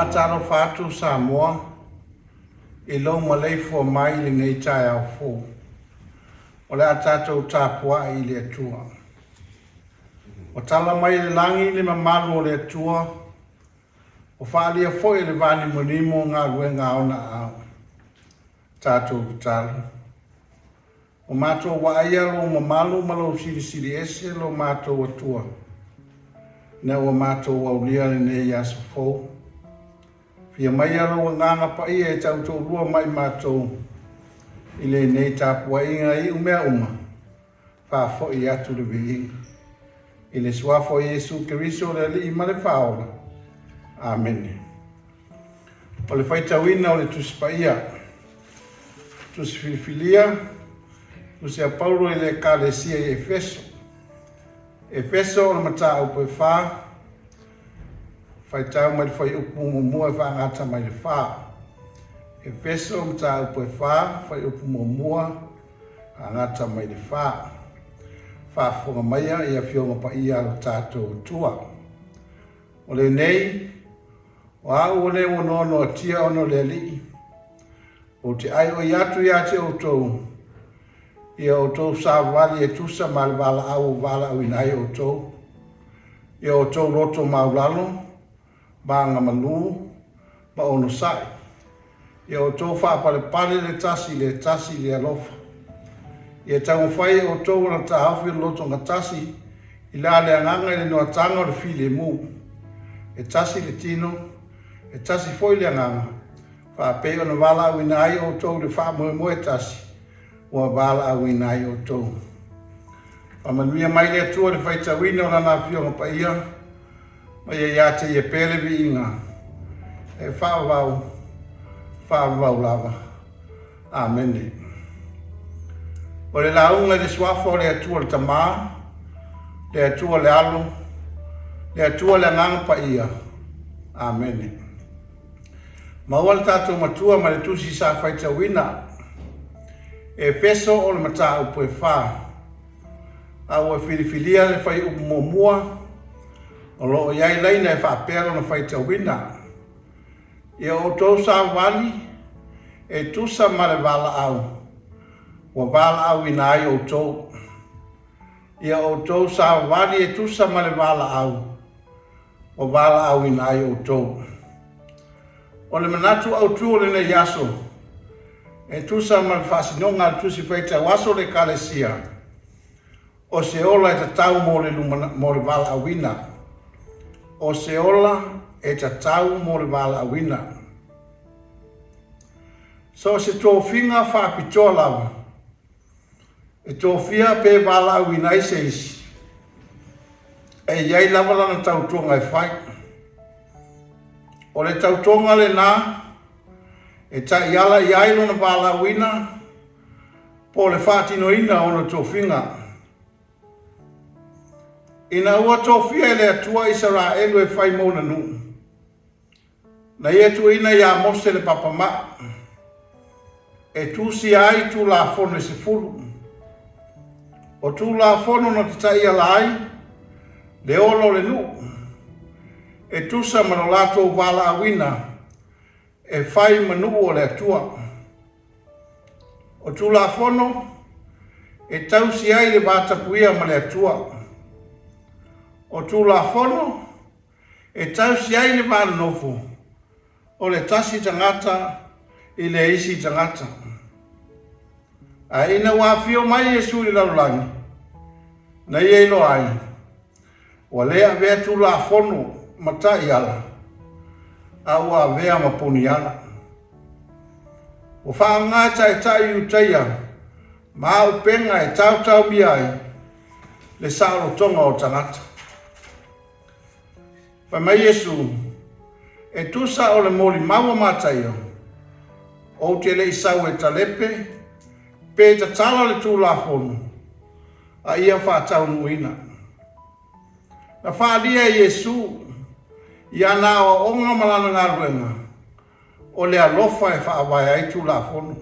Faatalofa atu Samoa i lou maleifua mai i lenei taeao fou. O le a tatou tapuai i le Atua. Ua tala mai e le lagi le mamalu o le Atua, ua faaalia foi e le vanimonimo galuega a ona aao. Tatou tatalo. Ua matou vaaia lou mamalu ma lou silisili ese lo matou Atua, ina ua matou aulia lenei aso fou. Fia maia lou agaga paia e tautoalua ma i matou i lenei tapuaiga e iu mea uma, faafoi atu le viiga. I le suafa o Iesu Keriso le Alii ma le Faaola. Amene. O le faitauina o le Tusi Paia, Tusi Filifilia, Tusi a Paulo i le Ekalesia i Efeso. Efeso o le mataupu e fa, faitau mai le fuaiupu muamua e faagata mai le fa. Efeso mataupu e fa, fuaiupu muamua faagata mai le fa. Faafofoga maia i Afioga Paia a lo tatou Atua. O lenei, o au o le ua noanoatia ona o le Alii, ou te ʻaiʻoi atu iā te ʻoutou, ia ʻoutou savali e tusa ma le valaau ua valaauina ai ʻoutou, ia ʻoutou loto maulalo, ma agamalu, ma onosai, Ia outou faapalepale le tasi i le tasi i le alofa. Ia taumafai e outou ona taofi le lotogatasi i la le agaga i le noataga o le filemu. E tasi le tino, e tasi foi le agaga, faapei ona valaauina ai outou i le faamoemoe tasi ua valaauina ai outou. Faamanuia mai le Atua i le faitauina o Lana Afioga Paia, ma ia ia te ia pea le viiga e faavavau, faavavau lava. Amene. O le lauga i le suafa o le Atua le Tama, le Atua le Alo, le Atua le Agaga Paia. Amene. Maua le tatou Matua ma le Tusi sa faitauina. Efeso o le mataupu e fa. A ua filifilia le fuaiupu muamua, o lo o i ai laina e faapea lona faitauina, Ia outou savali e tusa ma le valaau ua valaauina ai outou. Ia outou savali e tusa ma le valaau ua valaauina ai outou. O le manatu autu o lenei aso, e tusa ma le faasinoga a le Tusi Faitau Aso o le Ekalesia, o se ola e tatau mo le, mo le valaauina. O se ola e tatau mo le valaauina. So o se tofiga faapitoa lava, E tofia pe valaauina ai se isi, e i ai lava lana tautoga e fai. O le tautoga lenā e taiala i ai lona valaauina po o le faatinoina o ona tofiga. Ina ua tofia e le Atua Isaraelu e fai mo ona nuu, Na ia tuuina iā Mose le papamaa e tusia ai Tulafono e sefulu. O Tulafono na tataiala ai le ola o le nuu e tusa ma lo latou valaauina e fai ma nuu o le Atua. O Tulafono e tausi ai le vatapuia ma le Atua. O Tulafono e tausi ai le va nonofo o le tasi tagata i le isi tagata. Ae ina ua afio mai Iesu i le lalolagi, na ia iloa ai, ua le avea Tulafono ma taiala, a ua avea ma poniala. Ua faaaoga e taitai Iutaia ma auupega e taotaomia ai le saolotoga o tagata. Fai mai Iesu, E tusa o le molimau a Mataio, ou te le i sau e talepe pe tatala le Tulafono, a ia faataunuuina. Na faaalia e Iesu i ana aoaoga ma lana galuega, o le alofa e faavae ai Tulafono.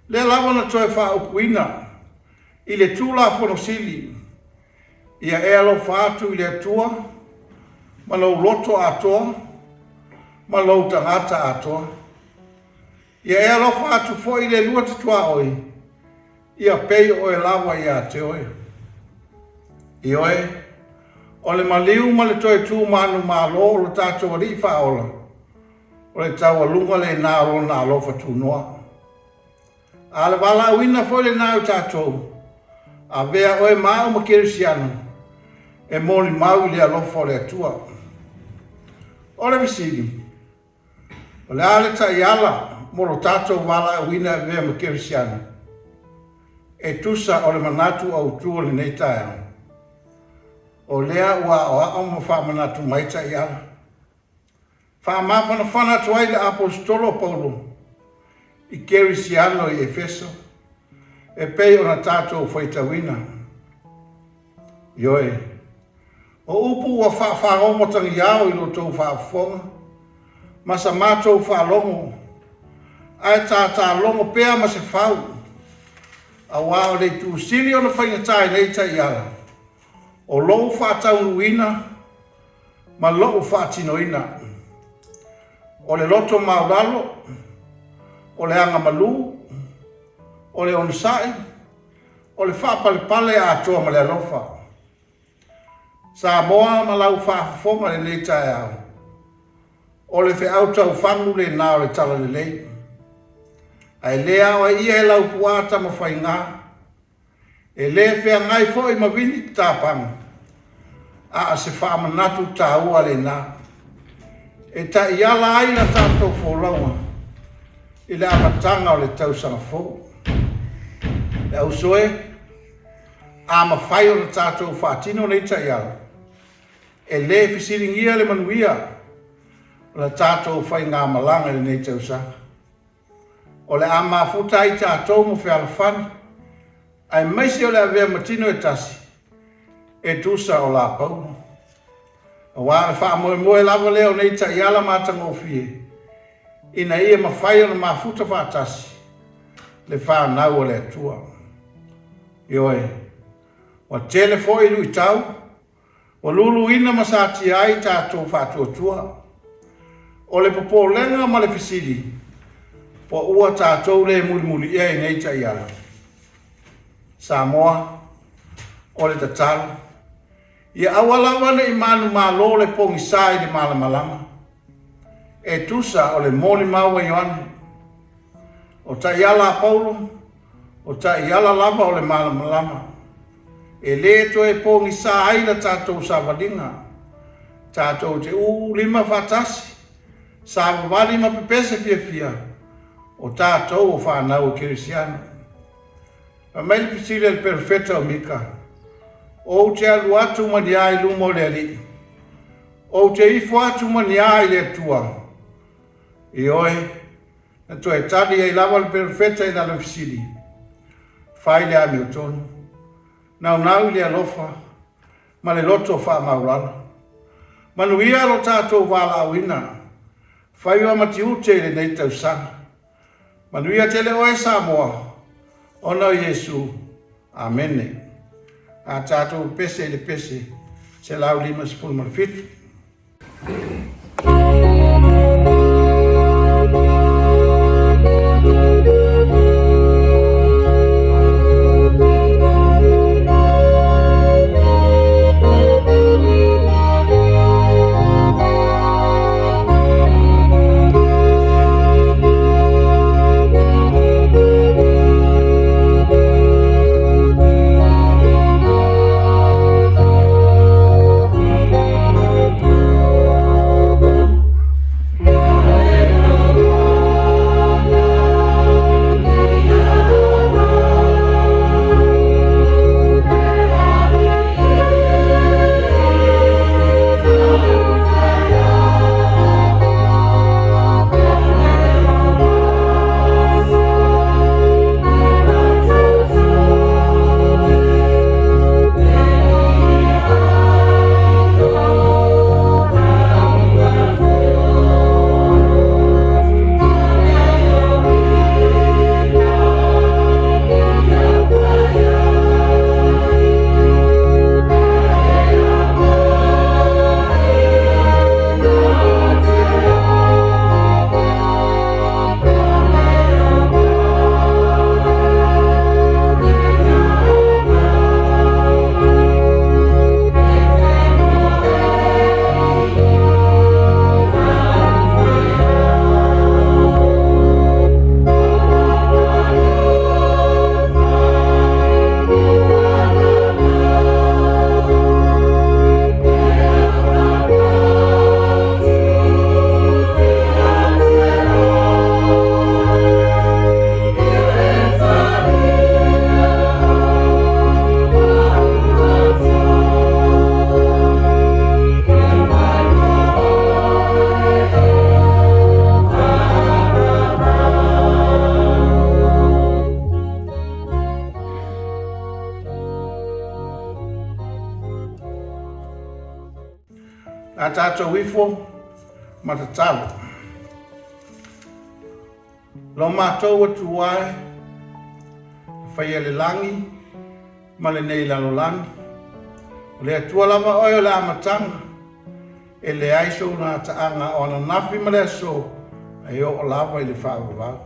Lea lava na toe faaupuina i le Tulafono Sili, Ia e alofa atu i le Atua ma lou loto atoa, ma lou tagata atoa. Ia e alofa atu foi i le lua te tuaoi, ia pei o oe lava ia te oe. Ioe, o le maliu ma le toe tu manumalo o lo tatou Alii Faaola, o le taualuga lena o Lona alofa tunoa. A o le valaauina foi lena o tatou, avea oe ma au ma kerisiano e molimau i le alofa o le Atua. O le fesili, o le a le taiala mo lo tatou valaauina e avea ma kerisiano? E tusa o le manatu autu o lenei taeao, o lea ua aoao ma faamanatu mai taiala. Faamafanafana atu ai le Aposetolo o Paulo i kerisiano i Efeso e pei ona tatou faitauina. Ioe, o upu ua faafagogo tagiao i lo outou faafofoga ma sa matou faalogo, ae tātālogo pea ma se fau, auā o le itu sili ona faigata i nei taiala, o lou faataunuuina ma lou faatinoina. O le loto maualalo, o le agamalu, o le onosai, o le faapalepale atoa ma le alofa. Samoa ma lau faafofoga i lenei taeao, o le feau taufagu lena o le Talalelei, ae le aoaia e Laupuaa Tamafaiga, e le feagai foi ma vili tapaga, a o se faamanatu taua lena e taiala ai la tatou folauga i le amataga o le tausaga fou. Le auso e, a mafai ona tatou faatino nei taiala, e le fesiligia le manuia o la tatou faigamalaga i lenei tausaga. O le a mafuta ai tatou ma fealofani, aemaise o le avea ma tino e tasi e tusa o la Paulo. Aua o le faamoemoe lava lea o nei taiala matagofie, ina ia mafai ona mafuta faatasi le fanau a le Atua. Ioe, ua tele foi luitau ua luluina ma satia ai tatou faatuatua. O le popolega ma le fesili, po ua tatou le mulimuli ea i nei taiala? Samoa, o le tatalo, ia aua lava ne i manumalo le pogisa i le malamalama, e tusa o le molimau a Ioane. O taiala a Paulo, o taiala lava o le malamalama, e le toe pogisa ai la tatou savaliga, tatou te uulima faatasi, savavali ma pepese fiafia, o tatou o fanau a kerisiano. Fai mai le fesili a le perofeta o Mika, ou te alu atu ma ni a i luma o le Alii? Ou te ifo atu ma ni a i le Atua? Ioe, na toe tali ai lava le perofeta i lana fesili, fai le amiotonu, naunau i le alofa ma le loto faamaualalo. Manuia lo tatou valaauina, faiva ma tiute i lenei tausaga. Manuia tele oe Samoa, ona o Iesu. Amene. A tatou pese i le pese 157. A tatou ifo ma tatalo. Lo matou Atua e, na faia le lagi ma lenei lalolagi, o le Atua lava oe o le amataga, e leai sou gataaga o ananafi ma le aso, e oo lava i le faavavau.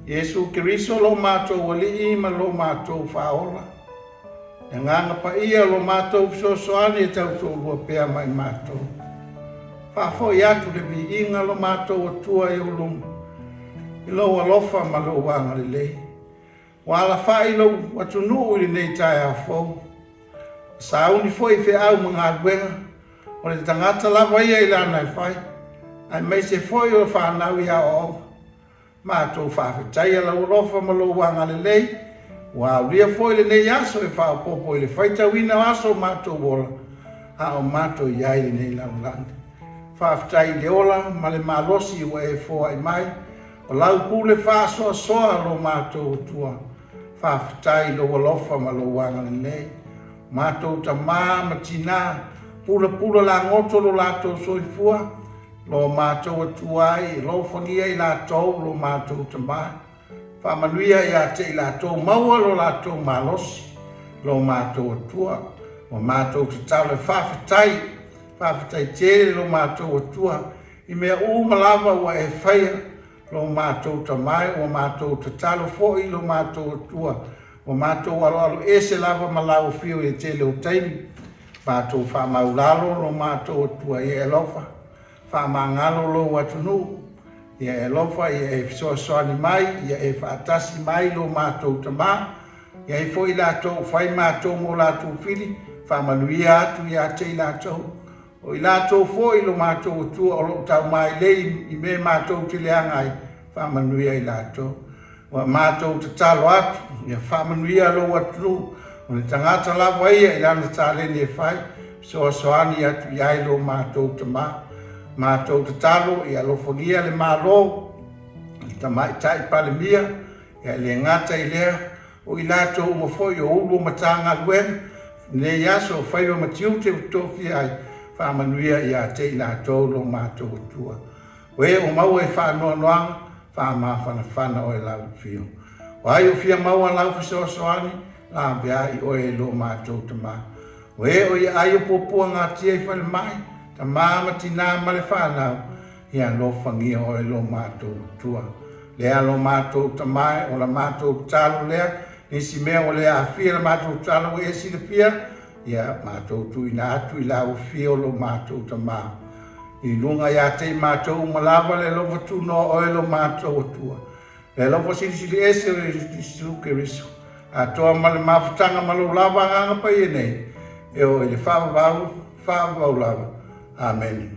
Iesu Keriso lo matou Alii ma lo matou Faaola, Le Agaga Paia o lo matou fesoasoani e tautoalua pea ma i matou. Faafoi atu le viiga lo matou Atua i ou luma, i lou alofa ma lou agalelei. Ua alafai lou atunuu i lenei taeao fou. Ua sauni foi i feau ma galuega, o le tagata lava ia i lana e fai, aemaise foi o fanau i aoaoga. Matou faafetaia lau alofa ma lou agalelei, ua aulia foi lenei aso e faaopoopo i le faitauina o aso o matou ola, a o matou i ai i lenei lalolagi. Faafetai i le ola ma le malosi ua e foai mai, o lau pule faasoasoa lo matou Atua. Faafetai i lou alofa ma lou agalelei. Matou tamā ma tinā, pulapula lagoto lo latou soifua, Lo matou Atua ai, alofagia i latou lo matou Tama. Faamanuia ia te i latou, maua lo latou malosi, lo matou Atua. Ua matou tatalo e faafetai, faafetai tele lo matou Atua, i mea uma lava ua e faia, lo matou Tama e, ua matou tatalo foi lo matou Atua, ua matou aloalo ese lava ma lau afio i le tele o taimi. Matou faamaulalo lo matou Atua ia e alofa, faamagalo lou atunuu, ia e alofa, ia e fesoasoani mai, ia e faatasi mai lo matou Tama, e ai foi latou ua fai matou mo latou fili, faamanuia atu ia te i latou. O i latou foi lo matou Atua o lo o taumailei i mea matou te leaga ai, faamanuia i latou. Ua matou tatalo atu, ia faamanuia lou atunuu, o le tagata lava ia i lana taleni e fai, fesoasoani atu i ai lo matou Tama. Matou tatalo, ia alofagia le Malo, le Tamaitai Palemia, ia e le gata i lea, o i latou uma foi o Ulu o Matagaluega, lenei aso o faiva ma tiute ua tofia ai, faamanuia ia te i latou lo matou Atua. O e ua maua i faanoanoaga, faamafanafana oe lau afio. O ai o fia maua lau fesoasoani, laveai oe e lo matou Tama. O e o i aai o puapua gatia i falemai, tama ma tina ma le fanau, ia alofagia oe lo matou Atua. Lea lo matou Tama e, o la matou tatalo lea, nisi mea ua le aafia la matou tatalo ua e silafia, ia matou tuuina atu i lau afio lo matou Tama. I luga ia te i matou uma lava le alofa tunoa oe lo matou Atua, le alofa silisili ese o Iesu Keriso, atoa ma le mafutaga ma lou lava Agaga Paia nei, e oo i le faavavau, faavavau lava. Amene.